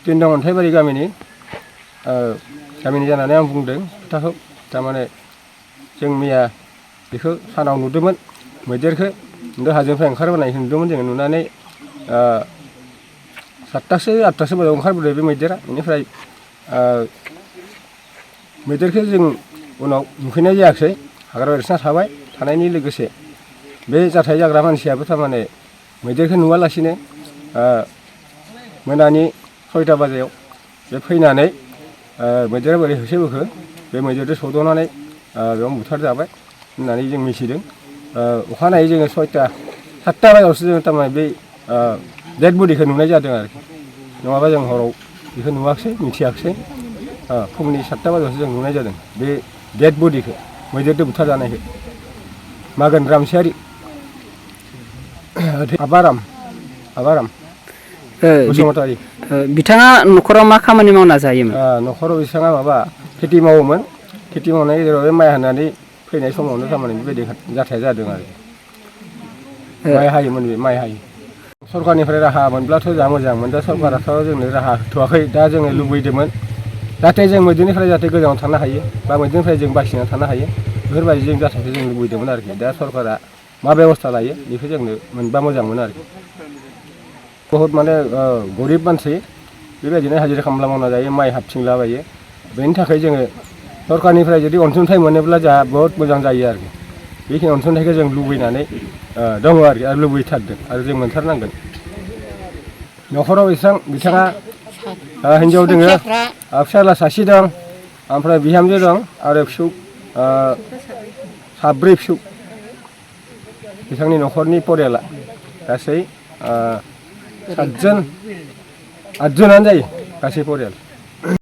Tindong Antaibaरि गामिनि जानानै आं बुंदों खोथाखौ थारमाने जों मैया बेखौ सानाव नुदोंमोन मैदेरखौ हाजोनिफ्राय ओंखारबोनाय नुदोंमोन जोङो नुनानै 7थासो 8थासो बाजियाव ओंखारबोदों बे मैदेरा बेनिफ्राय मैदेरखौ जों उनाव नुफैनाय जायाखै हाग्राबारियावसो थाबाय थानायनि लोगोसे बे जाथाय जाग्रा मानसियाबो थारमाने मैदेरखौ नुवालासिनो मोनानि 6टा बाजियाव बे फैनानै मैदेरा बोरै होसोबोखो बे मैदेरजों सौदावनानै बेयाव बुथारजाबाय होननानै जों मिथिदों अखानायै जोङो 6टा 7टा बाजियावसो जों थारमाने बे डेड बडिखौ नुनाय जादों आरोखि नङाबा जों हराव बेखौ नुवाखिसै मिथियाखिसै फुंनि 7टा बाजियावसो जों नुनाय जादों बे डेड बडिखौ मैदेरजों बुथारजानायखौ मागोन रामसियारि आबाराम बसुमतारी बिथाङा न'खराव मा खामानि मावना जायोमोन न'खराव बिथाङा माबा खेथि मावोमोन खेथि मावनाय गेजेराव बे माइ हानानै फैनाय समावनो थारमाने बेबायदि जाथाया जादों आरो माइ हायोमोन बे माइ हायो सरकारनिफ्राय राहा मोनब्लाथ' जा मोजांमोन दा सरकाराथ' जोंनो राहा होथ'वाखै दा जोङो लुबैदोंमोन जाहाथे जों मैदेरनिफ्राय जाहाथे गोजानाव थानो हायो बा मैदेरनिफ्राय जों बासिना थानो हायो बेफोरबायदि जों जाथायखौ जों लुबैदोंमोन आरोखि दा सरकारा मा बेबस्था लायो बेखौ जोंनो मोनबा मोजांमोन आरोखि बहुत माने गरिब मानसि बेबायदिनो हाजिरा खामला मावना जायो माइ हाबथिंलाबायो बेनि थाखाय जोङो सरकारनिफ्राय जुदि अनसुंथाइ मोनोब्ला जोंहा बहुत मोजां जायो आरोखि बेखिनि अनसुंथाइखौ जों लुबैनानै दङ आरोखि आरो लुबैथारदों आरो जों मोनथारनांगोन न'खराव बिथाङा हिन्जाव दङ फिसाज्ला सासे दं ओमफ्राय बिहामजो दं आरो फिसौ 7 फिसौ बिथांनि न'खरनि परियाला गासै 7 जन 8 जनानो जायो गासै परियाल